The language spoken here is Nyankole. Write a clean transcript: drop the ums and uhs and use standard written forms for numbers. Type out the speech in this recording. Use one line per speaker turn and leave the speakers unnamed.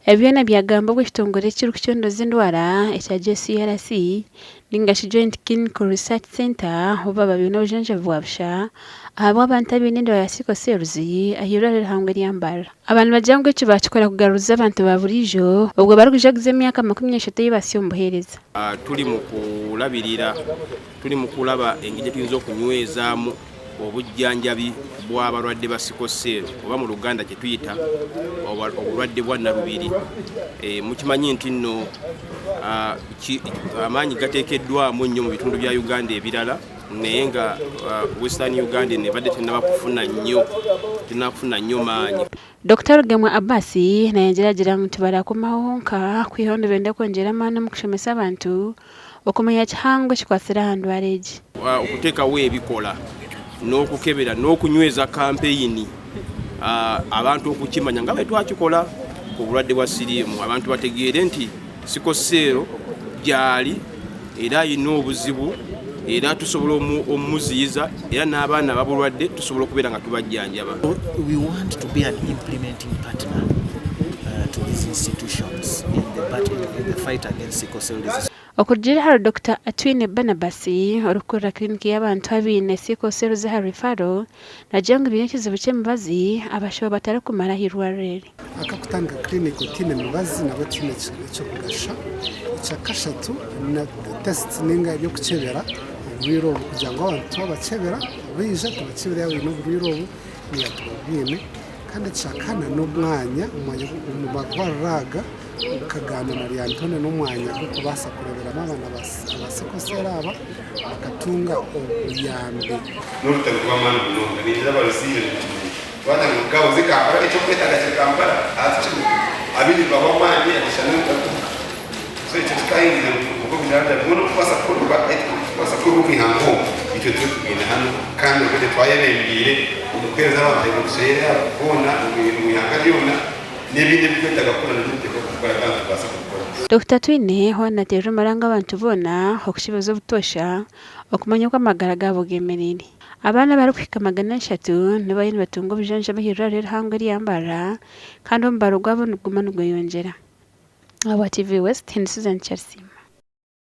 Ebi byona byagambwa obu ekitongore ekirikucondooza endwara ekya JCRC ninga shi Joint Clinical Research Centre obu baaba baine obujanjabi bwa busha ahabw'abantu abaine endwara ya sickle cells ah'eirwariro erihango erya Mbarara. Aba nibagira ngu eki baakikora kugaruza abantu ba buriijo obwo barikujaguza emyaka 30 ei baasya omu buheereza.
Turi mu kulabirira, turi mu kulaba engeri gye tuyinza okunywezaamu obujjanjabi bw'abalwadde ba sickle cell oba mu Luganda kye tuyita obulwadde bwa Nalubiri. Mukimanyi nti nno amaanyi gateekeddwamu nnyo mu bitundu bya Uganda ebirala naye nga Western Uganda eno ebadde tennaba kufuna nnyo tennaba kufuna nnyo maanyi.
Dokita Rugemwa Abbas nayongyera agira ngu tibarakomaho honka kwihaho nibenda kwongyera amaani omu kushomesa abantu okumanya kihango ekikwatsire aha ndwara egi.
Okuteekaho ebikola n'okukebera n'okunyweza kampeyini abantu okukimanya nga bwe twakikola ku bulwadde bwa siriimu abantu bategeere nti sikoseero gyali era alina obuzibu era tusobola omuziyiza era n'abaana babulwadde tusobola okubeera nga tubajjanjaba.
We want to be an implementing partner to these institutions in the battle, in the fight against sickle cell disease.
Okurugiirira ahari Dokita Atwine Barnabas, orikukurira kiriniki y'abantu abaine sickle cells aha Referral, naagira ngu baine ekizibu ky'emibazi abashaho batarikumara aha irwariro eri.
Akakutandika clinic otaine mibazi nabwo tihaine eky'okugasha. Ekyakashatu na tests ninga eby'okukyebera oburwaire obu kugira ngu abantu twabakyebera baija tubakyebere yaaba oine oburwaire obu ninga tibabwine. Kandi ekyakana n'omwanya, omwanya omu marwariro aga nkagaana na Lyantonde n'omwanya gw'okubaasa kureeberamu abaana ba sickle cell aba bakatunga obuyambi.
N'orutaro rw'amaani munonga. Ningira abaruzaire nimukimanya. Twatandika kugahuza i Kampala, eky'okwetaaga kiri Kampala, hati kinu abaingi nibahwa amaani akashana nibaturuka. So ekyo kikahindura oku obujanjabi bwona obukubaasa kukorwa, obukubaasa kukorwa omu ihanga omu, itwe tube tubwine hanu kandi obwire twayebembeire omu kuheereza abantu abu boona omu ihanga ryona n'ebindi ebirikwetaaga kukora nabyo nituteekwa kubikora kandi nitubaasa kubikora.
Dokita Twine hoona nateerera omuranga abantu boona okukibaza obutoosha okumanya oku amagara gaabo gemereire. Abaana abarikuhika 300 nibo bariyo nibatunga obujanjabi ah'eirwariro erihango erya Mbarara kandi omubaro gwabo niguguma nigweyongyera. Ahabwa TV West, ndi Susan Kyarisiima.